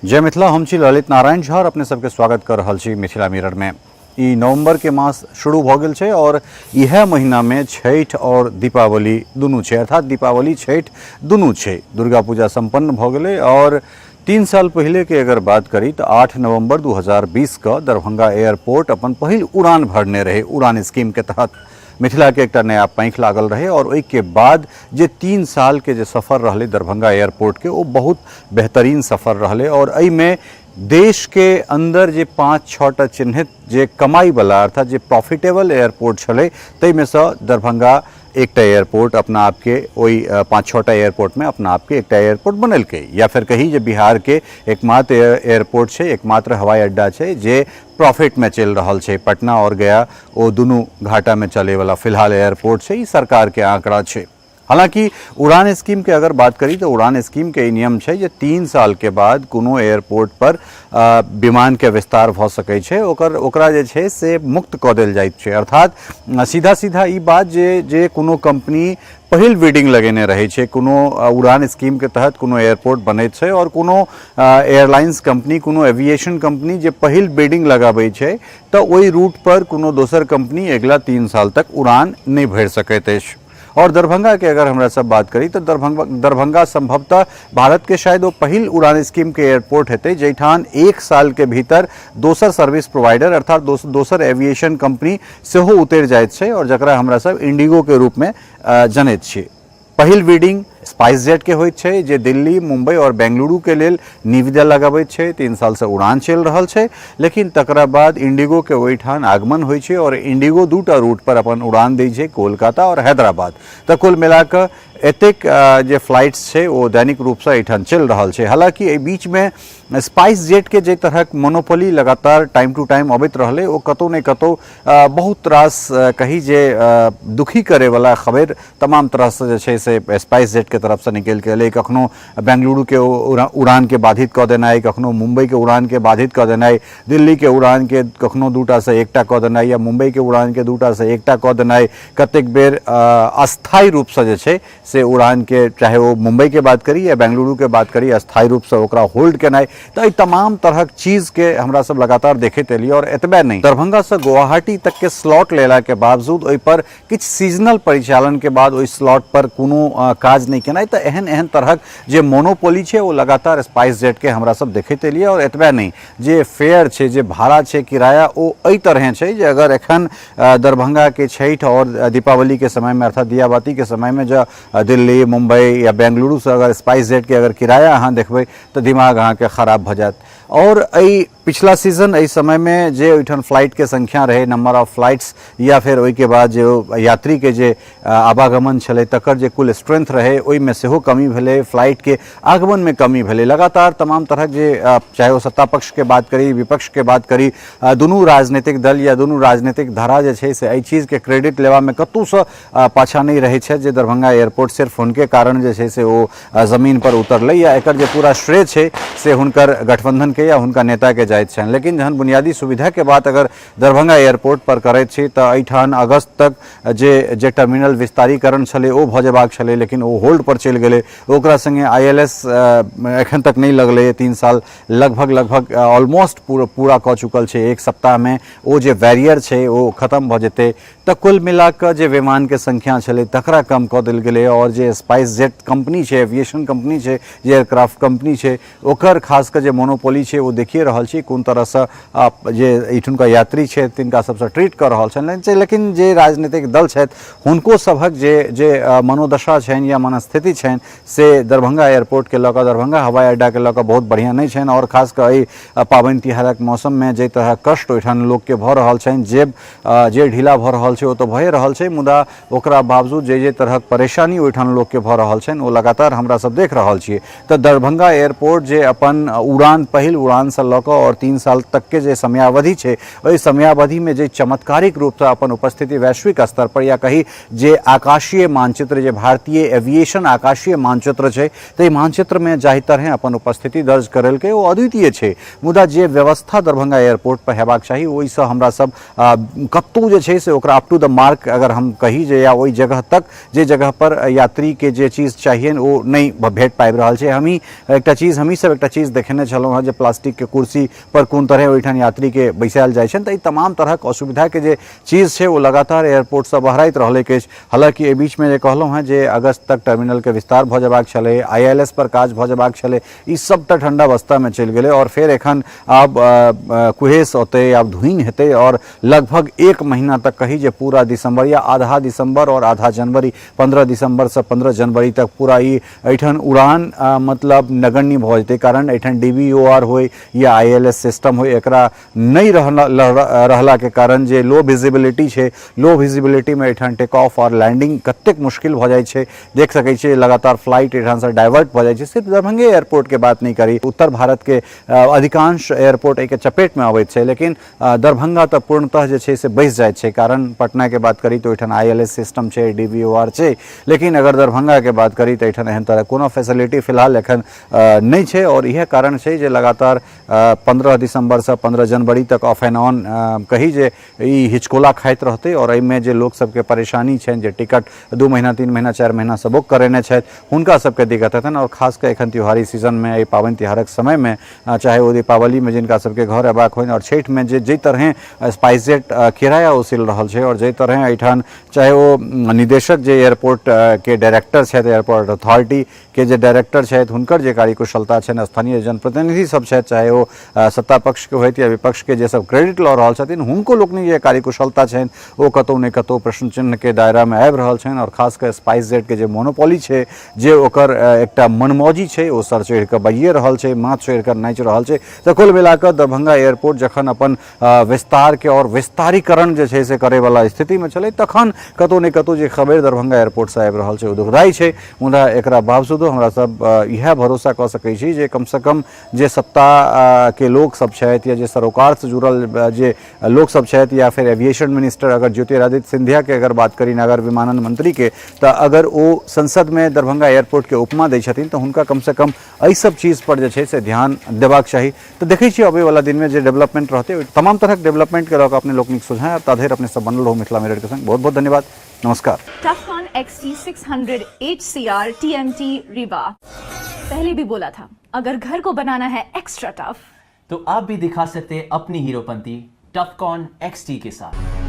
जय मिथिला। हम छी ललित नारायण झा और अपने सबके स्वागत कर रहल छी मिथिला मिरर में। ई नवंबर के मास शुरू भऽ गेल छै और इएह महीना में छठि और दीपावली दुनू छै, अर्थात दीपावली छठि दुनू छै। दुर्गा पूजा संपन्न भऽ गेलै और 3 साल पहले के अगर बात करी तो 8 नवंबर 2020 के दरभंगा एयरपोर्ट अपन पहिल उड़ान भरने रहे। उड़ान स्कीम के तहत मिथिला के एकटा नया पैंख लागल रहे और ओहि के बाद जे 3 साल के जे सफर रहलै दरभंगा एयरपोर्ट के, ओ बहुत बेहतरीन सफर रहलै। और एहिमे देश के अंदर जे 5-6 टा चिन्हित जे कमाई वाला अर्थात जे प्रॉफिटेबल एयरपोर्ट छलै, ताहिमे सँ दरभंगा एकटा एयरपोर्ट अपना आपके ओहि 5-6 टा एयरपोर्ट में अपना आपके एकटा एयरपोर्ट बनेलकै, या फिर कही जे बिहार के एकमात्र एयरपोर्ट छै, एकमात्र हवाई अड्डा छै जे प्रॉफिट में चलि रहल छै। पटना और गया ओ दुनू घाटा में चले वाला फिलहाल एयरपोर्ट छै, ई सरकार के आंकड़ा छै। हालांकि उड़ान स्कीम के अगर बात करी तो उड़ान स्कीम के ई नियम छै जे 3 साल के बाद कोनो एयरपोर्ट पर विमान के विस्तार भऽ सकै छै, ओकरा जे छै से मुक्त कऽ देल जाइत छै। अर्थात सीधा सीधा ई बात जे कोनो कंपनी पहिल बिडिंग लगेने रहै छै, कोनो उड़ान स्कीम के तहत कोनो एयरपोर्ट बनैत छै और कोनो एयरलाइंस कंपनी, कोनो एविएशन कंपनी जे पहिल बिडिंग लगाबै छै, तऽ ओहि रूट पर कोनो दोसर कंपनी अगिला 3 साल तक उड़ान नहि भरि सकैत अछि। और दरभंगा के अगर हमरा सब बात करी तो दरभंगा संभवतः भारत के शायद वो पहिल उड़ान स्कीम के एयरपोर्ट हेतै जैठान 1 साल के भीतर दोसर सर्विस प्रोवाइडर अर्थात दोसर एविएशन कंपनी सेहो उतरि जाइत छै और जकरा हमरा सब इंडिगो के रूप में जनैत छी। पहिल बिडिंग स्पाइस जेट के होइत छै जे दिल्ली, मुंबई और बेंगलुरु के लेल निविदा लगाबैत छै। 3 साल से उड़ान चलि रहल छै, लेकिन तकरा बाद इंडिगो के ओहिठाम आगमन होइ छै और इंडिगो 2टा रूट पर अपन उड़ान दै छै, कोलकाता और हैदराबाद। तऽ कुल मिलाकऽ एतेक जे फ्लाइट्स छै ओ दैनिक रूपसँ एहिठाम चलि रहल छै। हालांकि एहि बीचमे स्पाइस जेट के जे तरहक मोनोपोली लगातार टाइम टू टाइम अबैत रहलै, ओ कतौ ने कतौ बहुत रास कही जे दुखी करैवला खबर तमाम तरहसँ जे छै से स्पाइस जेट के तरफसँ निकलि के एलै। कखनो बेंगलुरु के उड़ान के बाधित कऽ देनाइ, कखनो मुंबई के उड़ान के बाधित कऽ देनाइ, दिल्ली के उड़ान के कखनो 2टा से 1टा कऽ देनाइ या मुंबई के उड़ान के 2टा से 1टा कऽ देनाइ, कतेक बेर अस्थायी रूपसँ जे छै से उड़ान के, चाहे ओ मुंबई के बात करी या बेंगलुरु के बात करी, अस्थायी रूपसँ ओकरा होल्ड केनाइ। तऽ एहि तमाम तरहक चीजके हमरा सब लगातार देखैत एलियै। और एतबे नहि, दरभंगासँ गुवाहाटी तक के स्लॉट लेलाके बावजूद ओहि पर किछु सीजनल परिचालन के बाद ओहि स्लॉट पर कोनो काज नहि केनाइ। तऽ एहन एहन तरहक जे मोनोपोली छै ओ लगातार स्पाइस जेट के हमरा सब देखैत एलियै। और एतबे नहि, जे फेयर छै, जे भाड़ा छै, किराया, ओ एहि तरहे छै जे अगर एखन दरभंगा के छठि और दीपावली के समय में अर्थात दियाबाती के समय में जँ दिल्ली, मुंबई या बेंगलुरु से अगर स्पाइस जेट के अगर किराया अहाँ देखबै तऽ दिमाग अहाँके खराब भऽ जायत। और एहि पिछला सीजन एहि समय में जे ओहिठाम फ्लाइट के संख्या रहे, नंबर ऑफ फ्लाइट्स, या फिर ओहिके बाद जे यात्री के जे आवागमन छलै तकर जे कुल स्ट्रेंथ रहे ओहिमे सेहो कमी भेलै, फ्लाइट के आगमन में कमी भेलै। लगातार तमाम तरहक जे चाहे ओ सत्ता पक्ष के बात करी, विपक्ष के बात करी, दुनू राजनीतिक दल या दुनू राजनीतिक धारा जे छै से एहि चीज़ के क्रेडिट लेबामे कतहुसँ पाछा नहि रहै छथि जे दरभंगा एयरपोर्ट सिर्फ हुनके कारण जे छै से ओ जमीन पर उतरलै या एकर जे पूरा श्रेय छै से हुनकर गठबंधन के या हुनका नेता के जाइत छनि। लेकिन जहन बुनियादी सुविधा के बात अगर दरभंगा एयरपोर्ट पर करैत छी तऽ एहिठाम अगस्त तक जे जे टर्मिनल विस्तारीकरण छलै ओ भऽ जेबाक छलै, लेकिन ओ होल्ड पर चलि गेलै। ओकरा संगे ILS एखन तक नहि लगलै, 3 साल लगभग लगभग ऑलमोस्ट पूरा कऽ चुकल छै। 1 सप्ताहमे ओ जे बैरियर छै ओ खत्म भऽ जेतै। तऽ कुल मिलाकऽ जे विमानके संख्या छलै तकरा कम कऽ देल गेलै और जे स्पाइस जेट कंपनी छै, एविएशन कंपनी छै, जे एयरक्राफ्ट कंपनी छै, ओकर खास कऽ जे मोनोपोली छै ओ देखिए रहल छी कोन तरहसँ जे एहिठुनका यात्री छथि तिनका सबसँ ट्रीट कऽ रहल छनि। लेकिन जे राजनीतिक दल छथि हुनको सभक जे जे मनोदशा छनि या मनस्थिति छनि से दरभंगा एयरपोर्टके लऽ कऽ, दरभंगा हवाई अड्डाके लऽ कऽ बहुत बढ़िआँ नहि छनि। और खास कऽ एहि पाबनि तिहारक मौसममे जाहि तरहक कष्ट ओहिठाम लोकके भऽ रहल छनि, जेब जे ढीला भऽ रहल छै ओ तऽ भए रहल छै, मुदा ओकरा बावजूद जे जे तरहक परेशानी ओहिठाम लोकके भऽ रहल छनि ओ लगातार हमरा सब देख रहल छियै। तऽ दरभंगा एयरपोर्ट जे अपन उड़ान, पहिल उड़ानसँ लऽ कऽ और आओर 3 साल तकके जे समयावधि छै, ओहि समयावधिमे जे चमत्कारिक रूपसँ अपन उपस्थिति वैश्विक स्तर पर या कही जे आकाशीय मानचित्र, जे भारतीय एविएशन आकाशीय मानचित्र छै, ताहि मानचित्रमे जाहि तरहें अपन उपस्थिति दर्ज करेलकै ओ अद्वितीय छै। मुदा जे व्यवस्था दरभंगा एयरपोर्ट पर हेबाक चाही ओहिसँ हमरा सब कतहु जे छै से ओकरा अप टू the mark अगर हम कही जे या ओहि जगह तक जे जगह पर यात्रीके जे चीज चाहियनि ओ नहि भेट पाबि रहल छै। हमही एकटा चीज हमही सब एकटा चीज देखेने छलहुँ हँ जे प्लास्टिकके कुर्सी पर कोन तरहे ओहिठाम यात्रीके बैसायल जाइ छनि। तऽ एहि तमाम तरहक असुविधाके जे चीज छै ओ लगातार एयरपोर्टसँ बहराइत रहलैक अछि। हालाँकि एहि बीचमे जे कहलहुँ हँ जे अगस्त तक टर्मिनलके विस्तार भऽ जेबाक छलै, ILS पर काज भऽ जेबाक छलै, ई सबटा ठण्डा अवस्थामे चलि गेलै आओर फेर एखन आब कुहेस औतै, आब धुइन हेतै आओर लगभग 1 महीना तक कही जे पूरा दिसंबर या आधा दिसंबर और आधा जनवरी, 15 दिसंबर से 15 जनवरी तक पूरा ई एहिठाम उड़ान मतलब नगण्य भऽ जेतै। कारण एहिठाम DVOR होय या ILS system होय, एकरा नहि रहलाके कारण जे लो विजिबिलिटी छै, लो विजिबिलिटीमे एहिठाम टेक ऑफ आओर लैंडिंग कतेक मुश्किल भऽ जाइ छै देख सकै छियै। लगातार फ्लाइट एहिठामसँ डाइवर्ट भऽ जाइ छै। सिर्फ दरभंगे एयरपोर्टके बात नहि करी, उत्तर भारतके अधिकांश एयरपोर्ट एहिके चपेटमे अबैत छै, लेकिन दरभंगा तऽ पूर्णतः जे छै से बचि जाइत छै। कारण पटनाके बात करी तऽ ओहिठाम ILS system छै, DVOR छै, लेकिन अगर दरभंगाके बात करी तऽ एहिठाम एहन तरह कोनो फैसिलिटी फिलहाल एखन नहि छै। आओर इएह कारण छै जे लगातार 15 दिसंबरसँ 15 जनवरी तक ऑफ एंड ऑन कही जे ई हिचकोला खाइत रहतै। आओर एहिमे जे लोक सबके परेशानी छनि, जे टिकट 2 महीना 3 महीना 4 महीनासँ बुक करेने छथि, हुनका सबके दिक्कत हेतनि। आओर खास कऽ एखन त्योहारी सीजनमे, एहि पाबनि तिहारक समयमे, चाहे ओ दीपावलीमे जिनका सबके घर अयबाक होइन आओर छठिमे जे जाहि तरहें स्पाइस जेट किराया ओसुलि रहल छै आओर जाहि तरहें एहिठाम चाहे ओ निदेशक जे एयरपोर्ट के डायरेक्टर छथि, एयरपोर्ट अथॉरिटी के जे डायरेक्टर छथि, हुनकर जे कार्यकुशलता छनि, स्थानीय जनप्रतिनिधि सब छथि, चाहे ओ सत्ता पक्षके होथि या विपक्षके, जे सब क्रेडिट लऽ रहल छथिन, हुनको लोकनिक जे कार्यकुशलता छनि ओ कतहु ने कतहु प्रश्न चिन्हके दायरामे आबि रहल छनि। आओर खास कऽ स्पाइस जेटके जे मोनोपोली छै, जे ओकर एकटा मनमौजी छै, ओ सर चढ़ि कऽ बाजिए रहल छै, माथ चढ़ि कऽ नाचि रहल छै। तऽ कुल मिला कऽ दरभंगा एयरपोर्ट जखन अपन विस्तारके आओर विस्तारीकरण जे छै से करैवला स्थितिमे छलै, तखन कतहु ने कतहु जे खबरि दरभंगा एयरपोर्टसँ आबि रहल छै ओ दुखदायी छै। मुदा एकरा बावजूदो हमरा सब इएह भरोसा कऽ सकै छी जे कमसँ कम जे सत्ता के लोक सब छथि या जे सरोकारसँ जुड़ल जे लोक सब छथि या फेर एविएशन मिनिस्टर अगर ज्योतिरादित्य सिंधिया के अगर बात करी, नागर विमानन मंत्री के, तऽ अगर ओ संसदमे दरभंगा एयरपोर्टके उपमा दै छथिन तऽ हुनका कमसँ कम एहि सब चीज पर जे छै से ध्यान देबाक चाही। तऽ देखै छियै अबैवला दिनमे जे डेवलपमेंट रहतै, ओहि तमाम तरहक डेवलपमेंटके लऽ कऽ अपने लोकनिक सोझाँ आयब। ताधरि अपने सब बनल रहू मिथिला मिररके संग। बहुत बहुत धन्यवाद, नमस्कार। Tufcon XT600 HCR TMT Rewa। पहले भी बोला था, अगर घर को बनाना है एक्स्ट्रा टफ तो आप भी दिखा सकते हैं अपनी हीरोपंती टफकॉन XT के साथ।